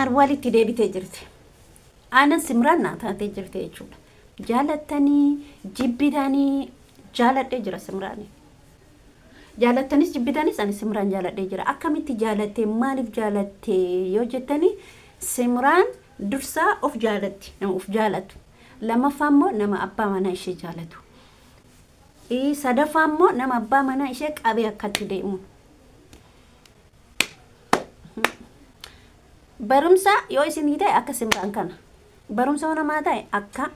Muktaar walitti deebitee jirti. Aanan Simraan naa taatee jirti jechuudha. Jaalattanii jibbitanii jaaladhee jira Simraanii. Jaalattanis jibbitanis ani Simraan jaaladhee jira. Akkamitti jaalattee, maaliif jaalattee yoo jettanii, Simraan dursaa of jaalatti, nama of jaalatu. Lammaffaa immoo nama abbaa manaa ishee jaalatu. Sadaffaa immoo nama abbaa manaa ishee qabee akkatti deemu. Barumsa yoo isinii ta'e akka Simraan kana. Barumsa yoo namaa ta'e akka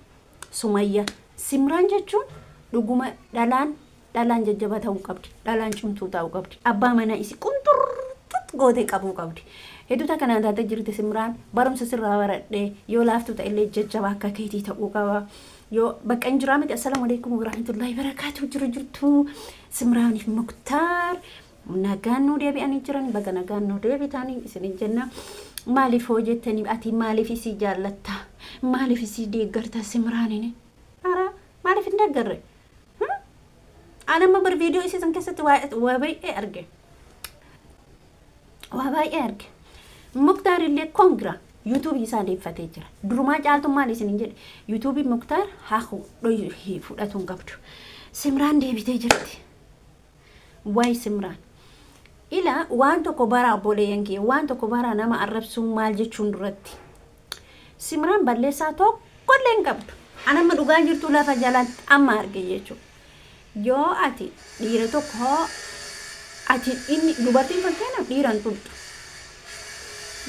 Sumayya. Simraan jechuun dhuguma dhalaan dhalaan jajjaba ta'uu qabdi. Dhalaan cimtuu ta'uu qabdi. Abbaa manaa isii qunxurxux gootee qabuu qabdi. Hedduu takka naan taatee jirti Simraan. Barumsa sirraa baradhee yoo laaftuu ta'e illee jajjaba akka keetii ta'uu qaba. Yoo bakka hin jiraa miti. Assalaamu alaikum warahmatullahi wabarakaatuh. Jiru jirtu Simraaniif Muktaar. Nagaan nuu deebi'anii jiran, baga nagaan nuu deebitanii isinin jenna. Maaliif hoo jettanii, ati maaliif isii jaallatta? Maaliif isii deeggarta Simraanini? Ara maaliif hin deeggarre? Ani amma bar viidiyoo isii san keessatti waa baay'ee arge. Waa baay'ee arge. Muktaar illee kongira yuutuubii isaa deeffatee jira. Durumaa caaltuun maal isin jedhe, yuutuubii Muktaar haa fudhatu hin qabdu. Simraan deebitee jirti. Waay Simraan. Ila waan tokko baraa, obboleeyyan kiyya, waan tokko baraa, nama arrabsuun maal jechuun duratti. Simraan balleessaa tokkollee hin qabdu. An amma dhugaan jirtu lafa jalatti amma arge jechuudha. Yoo ati dhiira tokko ati inni dubartiin fakkeenyaaf dhiira hin tuqxu.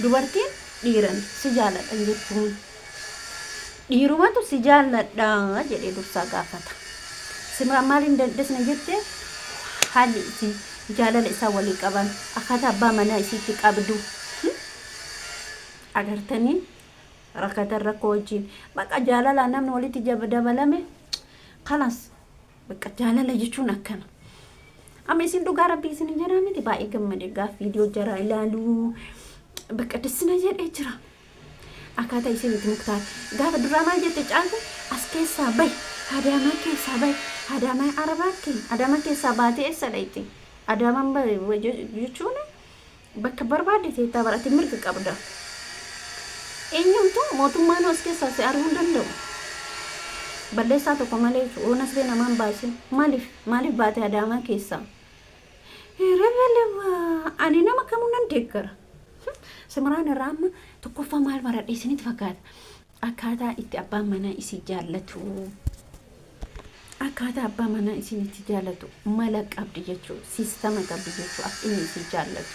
Dubartiin dhiiran si jaaladhan jettuun. Dhiirumatu si jaalladha jedhee dursaa gaafata. Simraan maaliin dandesna jette, haalli isii jaalala isaa walii qaban, akkaataa abbaa manaa isiitti qabdu agartanii, rakkatan rakkoo wajjin bakka jaalalaan namni walitti dabalame kalas, bakka jaalala jechuun akkana. Amma isin dhugaa rabbii isin hin jedhaa miti, baay'ee gammade gaaf viidiyoo jaraa ilaaluu, bakka disna jedhee jira. Akkaataa isin itti Muktaar gaafa duraa maal jette caaltu, as keessaa bahi, Adaamaa keessaa bahi, Adaamaa Arabaa kee Adaamaa keessaa baatee eessa dhayxi? Adaamaan bahi jechuun bakka barbaadde teettaa barate mirga qabda. Eenyumtuu mootummaan as keessaa si ari'uu hin danda'u. Balleessaa tokko malee jechuudha. Oona siree namaan baasin. Maaliif maaliif baate Adaamaa keessaa? Rebelewa ani nama kamuu nan deeggara. Simraan irraa amma tokkoffaa maal baradhe isinitti fakkaata? Akkaataa itti abbaan manaa isii jaallatu. Akkaataa abbaa manaa isiin itti jaallatu mala qabdi jechuudha. Siistama qabdi jechuudha. Akka inni isii jaallatu.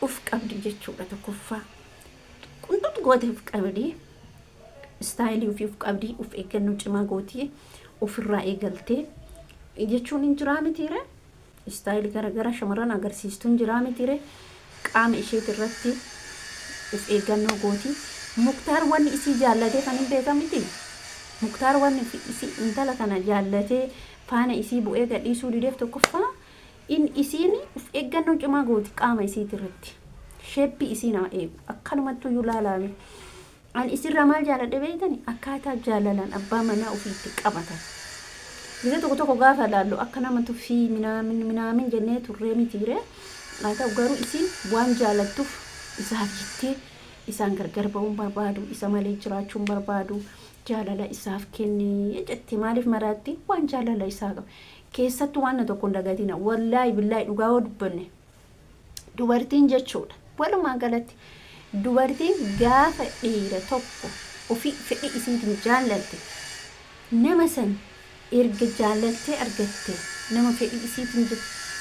Uf qabdi jechuudha tokkoffaa. Qunxutu goote uf qabdi. Istaayilii ofii uf qabdi. Uf eeggannoo cimaa gootii. Ofirraa eegaltee jechuun hin jiraa mitiire. Istaayilii garaagaraa shamarran agarsiistuun jiraa mitiire. Qaama isheeti irratti uf eeggannoo gooti. Muktaar wanni isii jaallatee kan hin beekan miti. Muktaar wanni isii intala kana jaallatee faana isii bu'ee gadhiisuu dideef, tokkoffaa in isiin uf eeggannoo cimaa gooti qaama isiiti irratti. Sheeppii isii nama eegu. Akkanumattuu iyyuu laalaame. Ani isirraa maal jaaladhe beektani? Akkaataa jaalalaan abbaa manaa ofiitti qabatan. Gizee tokko tokko gaafa laallu akka nama tuffii minaamin minaamin jennee turree mitiire. Haa ta'u garuu isiin waan jaalattuuf isaaf jettee isaan gargar ba'uun barbaadu, isa malee jiraachuun barbaadu, jaalala isaaf kennee jette, maaliif maraatti waan jaalala isaa qabu. Keessattuu waan tokko hin dagatina. Wallaahi billaahi, dhugaa yoo dubbanne dubartiin jechuudha. Walumaa galatti dubartiin gaafa dhiira tokko ofii fedhii isiitiin jaallatte, nama san erga jaallattee argatte, nama fedhii isiitiin,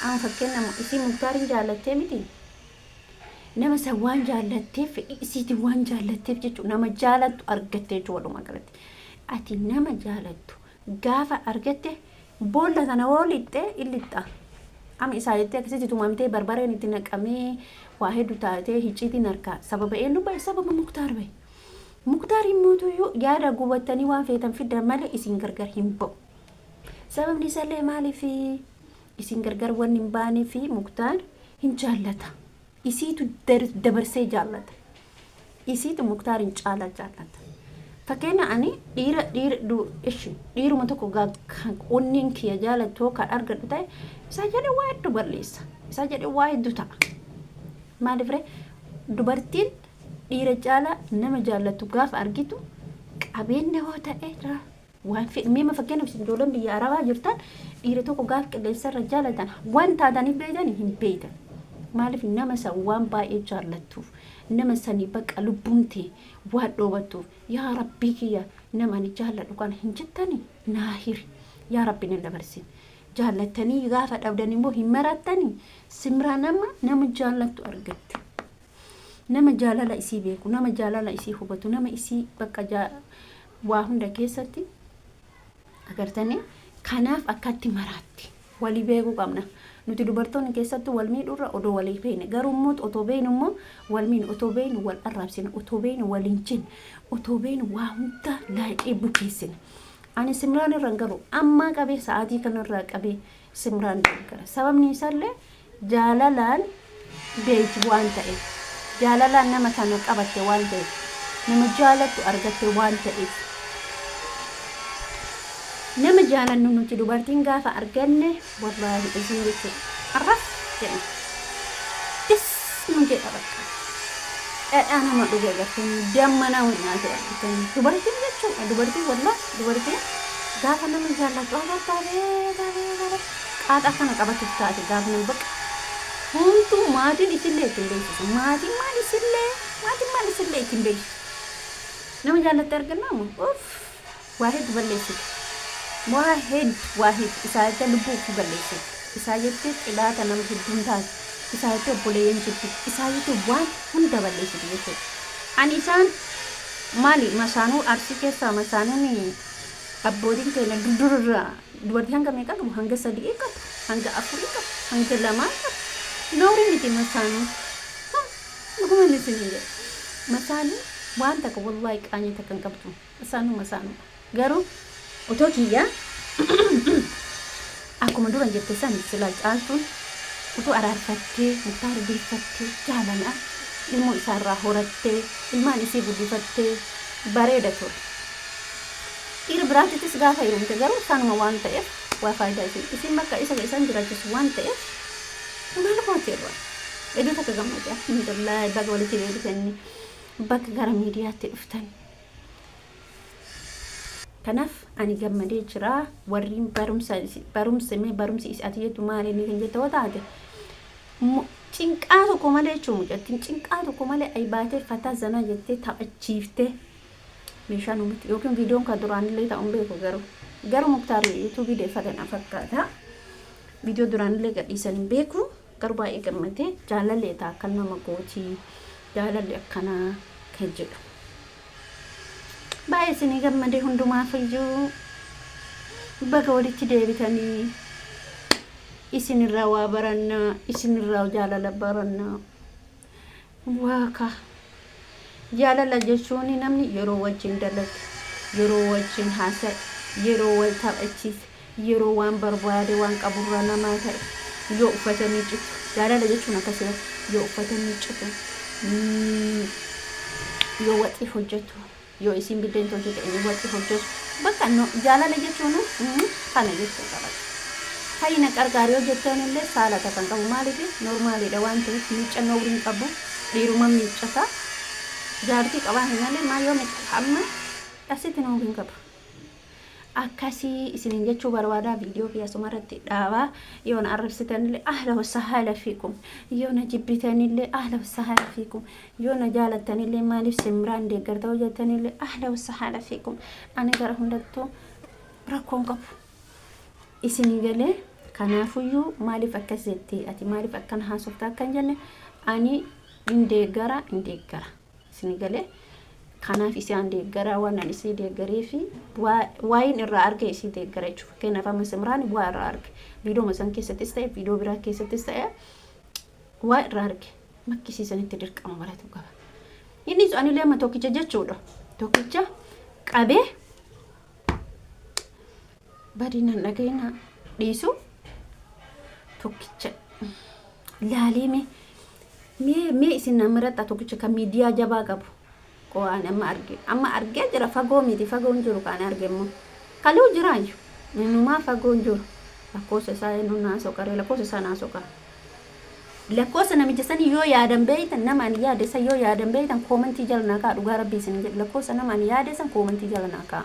amma fakkeenyaaf isii Muktaariin jaallattee miti, nama san waan jaallatteef, fedhii isiitiin waan jaallatteef jechuudha, nama jaalattu argatte jechuudha. Walumaa galatti ati nama jaalattu gaafa argatte boolla sana hoo lixxee in lixxa. Amma isaa jettee akkasitti tumamtee, barbareen itti naqamee, waa hedduu taatee, hicciitiin harkaa sababa eenyu bahe? Sababa Muktaar bahe. Muktaar immoo yaada gubattanii waan feetan fiddan malee isin gargar hin ba'u. Sababni isaallee maaliif isin gargar wanni hin baanee fi Muktaar hin jaallata. Isiitu dabarsee jaallata. Isiitu Muktaar hin caala jaallata. Fakkeenya ani dhiira dhiira ishi dhiiruma tokko kan onneen kiyya jaalattu kan argadhu ta'e, isaa jedhee waa hedduu balleessa. Isaa jedhee waa hedduu ta'a. Maaliif ree? Dubartiin dhiira caalaa nama jaallattu gaafa argitu, qabeenya yoo ta'e jira waan fedhe. Miima fakkeenyaaf isin ijoolleen biyya arabaa jirtan, dhiira tokko gaafa qilleensarra jaalatan waan taataniif beeytan hin beeytan. Maaliif? Nama san waan baay'ee jaallattuuf, nama sanii bakka lubbuun ta'e waan dhoobattuuf. Yaa Rabbii kiyya, nama ani jaalladhu kana hin jettani, naa hiri yaa Rabbi, nan dabarsin. Jaallattanii gaafa dhabdan immoo hin marattanii. Simraan amma nama jaallattu argatte, nama jaalala isii beeku, nama jaalala isii hubatu, nama isii bakka waa hunda keessatti agartanii. Kanaaf akkatti maraatti walii beekuu qabna nuti dubartoonni. Keessattuu wal miidhuurra odoo walii beekne. Garuu immoo otoo beeknu immoo wal miinu, otoo beeknu wal arraabsina, otoo beeknu wal hin jenne, otoo beeknu waa hunda laayixee bukeessina. Ani Simraan irra garuu ammaa qabee, sa'aatii kanarraa qabee Simraan deeggara. Sababni isaallee jaalalaan beeyti waan ta'eef, jaalalaan nama kana qabatte waan ta'eef, nama jaalattu argatte waan ta'eef. Nama jaalannu nuti dubartiin gaafa arganne, wallaahi isin jechuudha, arraf jedhama, dis nu jedha. Bakka dhadhaa nama dhuge agartanii, damma nama nyaate agartanii, dubartiin jechuudha. Dubartiin, wallaahi, dubartiin gaafa nama jaallattu agarta, abeet abeet abeet, qaaxaa kana qabatuuf taate. Gaafa nama bakka homtuu maatiin isillee ittiin beeksisu, maatiin maal isillee, maatiin maal isillee ittiin beeksisu. Nama jaallatte argannaa moo uff, waa hedduu balleessite, waa hedduu, waa hedduu isaa jettee lubbuu ofii balleessite, isaa jettee xilaata nama hedduun taate, isaa jettee obboleeyyan jibbi, isaa jettee waan hunda balleessite jechuudha. Ani isaan maali, masaanuu Arsii keessaa masaanuun abbootiin keenya durdurraa dubartii hanga meeqa qabu? Hanga sadii qabu, hanga afurii qabu, hanga lamaa qabu. Noorii miti masaanuu. Dhuguma isin jedha, masaanuu waan takka wallaahi qaanyii takka hin qabdu. Masaanuu masaanuudha. Garuu otoo kiyyaa akkuma dura jette san, silaa Caaltuun utuu araarfattee Muktaar deeffattee, jaalala ilmoo isaarraa horattee, ilmaan isii guddifattee bareeda ture. Dhiira biraatittis gaafa heerumte garuu sanuma waan ta'eef waa faayidaa isin bakka isa isaan jiraachisu waan ta'eef maal gooti irraa? Iddoo takka gammade, alhamdulillah, baga walitti deebitanii, bakka gara miidiyaatti dhuftan. Kanaaf ani gammadee jira. Warri barumsa barumsa mee barumsi ati jettu maali inni kan jette yoo taate, cinqaa tokko malee jechuun, mucattiin cinqaa tokko malee ay baatee fataa zanaa jettee taphachiiftee meeshaa nuti yookiin viidiyoon kan duraanillee ta'uun beeku. Garuu Muktaar yuutuubii deeffate na fakkaata. Viidiyoo duraanillee gadhiisan hin beeku, garuu baay'ee gammadee. Jaalallee ta'a akkan nama gootii, jaalalli akkanaa kan jedhu. Baay'ee isinii gammadee. Hundumaafiyyuu baga walitti deebitanii. Isinirraa waa barannaa, isinirraa jaalala barannaa. Waaka jaalala jechuun namni yeroo wajjin dalage, yeroo wajjin haasa'e, yeroo wal taphachiise, yeroo waan barbaade waan qaburraa namaa ta'e, yoo uffata miiccitu, jaalala jechuun akkasii, yoo uffata miiccitu, yoo waxii hojjetu, yoo isiin biddeen tolchite inni waxii hojjetu, bakka jaalala jechuun kana jechuudha bakka. Fayyina qarqaar yoo jettan illee saalata kan qabu maaliif normaaliidha waan ta'eef, miiccannoo waliin qabu, dhiiruma miiccata, jaartii qabaa hin malee maa yoo miiccata amma asitti nuuf hin qabu. Akkasii isiniin jechuu barbaadaa. Viidiyoo kiyya asumarratti dhaabaa. Yoo na arrabsitanillee ahla wasahala fiikum, yoo na jibbitanillee ahla wasahala fiikum, yoo na jaalattanillee, maaliif Simraan deeggarta hojjettanillee ahla wasahala fiikum. Ani gara hundattuu rakkoon qabu isinii galee. Kanaafuyyuu maaliif akkas jettee, ati maaliif akkana haasofta akkan jenne, ani hin deeggara, hin deeggara isinii galee. Kanaaf isaan deeggaraa waan ani isii deeggaree fi waa'een irraa arge isii deeggara jechuudha. Fakkeenyaaf amma Simraan waa irraa arge, viidiyoo san keessattis ta'e, viidiyoo biraa keessattis ta'e, waa irraa arge makkisiisanitti dirqama baratu qaba. Innis anillee amma tokkicha jechuudha. Tokkicha qabee badii nan dhagayna dhiisu, tokkicha laalee mee mee mee isin namirratti tokkicha kan miidiyaa jabaa qabu qo'aan amma arge, amma argee jira. Fagoo miti, fagoo hin jiru. Kan arge immoo kaluu jiraayu innumaa fagoo hin jiru. Lakkoofsa isaa eenyu naa soqaree, lakkoofsa isaa naa soqaa. Lakkoofsa namicha sanii yoo yaadan beeytan, nama ani yaade san yoo yaadan beeytan, koomantii jala naa ka'a. Dhugaa Rabbii isin jedhu, lakkoofsa nama ani yaade san koomantii jala naa ka'a.